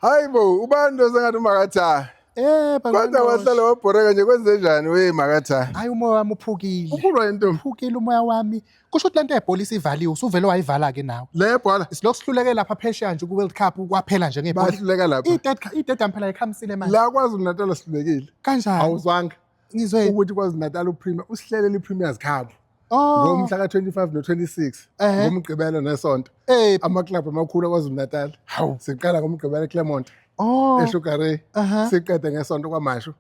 Hayi bo, ubani lo sengathi uMakatha? Eh, Kodwa wahlala wabhoreka nje kwenze njani we Makatha? Hayi umoya wami uphukile. Uphulwa intombi. Uphukile umoya wami. Kusho ukuthi lento yebhola isivaliwe, usuvele wayivala ke nawe. Le bhola Silokhu sihluleke lapha phesheya nje ku World Cup kwaphela nje ngebhola. Bahluleka lapha. I-dead phela ikhamisile manje. La KwaZulu Natal sihlulekile. Kanjani? Awuzwanga Ngizwe. Ukuthi KwaZulu Natal uPremier usihlelele iPremier's Cup. Oh. Ngomhla ka-25 no-26 ngoMgqibelo nesonto. Amaklabhu amakhulu aKwaZulu Natal. Hawu. Siqala ngoMgqibelo eClermont. Oh. ESugar Ray. Siqede ngesonto KwaMashu.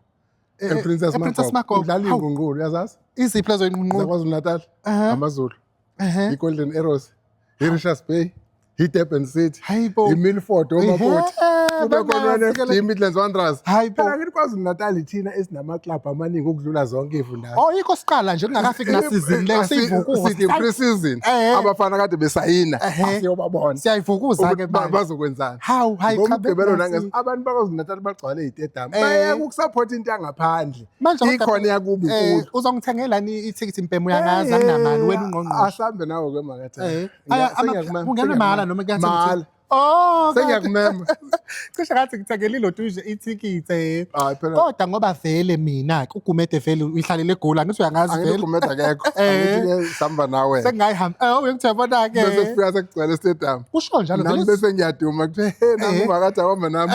EPrincess ePrincess Magogo. Magogo. Udlala Hawu. iy'ngqungqulu uyazazi? Iziphi lezo inqunqulu? ZaKwaZulu Natal. AmaZulu. I-Golden Arrows. I-Richards Bay. I-Durban City. Hayi bo. I-Milford omakoti. Kube khona Bengazi ke ne-FD Midlands Wanderers. Hayi bo. Phela ngithi KwaZulu Natal ithina esinaamaklabhu amaningi ukudlula zonke iy'fundazwe. Oh, yikho siqala nje kungakafiki na season leyo siyivukuza. Sithi pre-season abafana kade besayina asiyobabona. Siyayivukuza ke Ukuthi manje. bazokwenzani. Hawu, hayi cha, NgoMgqibelo bengazi. nanges abantu baKwaZulu Natal bagcwale iy'tediyamu. Bayeka ukusaphotha into yangaphandle. Manje kodwa- Ikhona yakubo inkulu. Uzongithengela ni ithikithi mpemu uyangazi anginamali wena ungqongqoshe. Asambe nawe ke Makatha. Kungenwe mahhala noma kuyathengwa? Mahhala. Oh, Sengiyakumema. Cishe ngathi ngithengele ilotushe ithikithi. Hayi phela. Kodwa ngoba vele mina ke uGumede vele uyihlalele eGoli angithi uyangazi Angithi vele. uGumede akekho. Angithi ke sihamba nawe. Sengingayihamba. Uye uyabona ke. Bese sifika sekugcwele stadium. Kusho njalo Nami vele. bese ngiyaduma kuthiwe hey nami uMakatha hamba nami.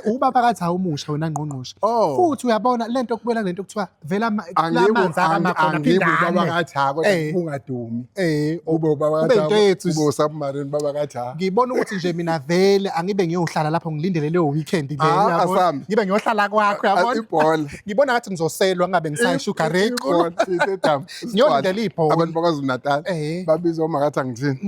Ubaba kathi awumusha wena ngqongqoshe. Oh. Futhi uyabona lento kubuyela kulento kuthiwa vele lamanzi akama khona Angibi ubaba phindane. kaTha kodwa ungadumi. Ube ubaba Ube kaTha. into yethu. Ube usubmarine baba kaTha. Ngibona ukuthi nje mina vele angibe ngiyohlala lapho ngilindele leyo weekend le Ah, uyabona? asambe. Ngibe ngiyohlala kwakho uyabona? Ibhola. Ngibona ngathi ngizoselwa ngabe ngisaya Sugar Ray. Ibhola, istadium. Ngiyolindela ibhola. Abantu bakwaZulu Natal babizwa uMakatha ngithini?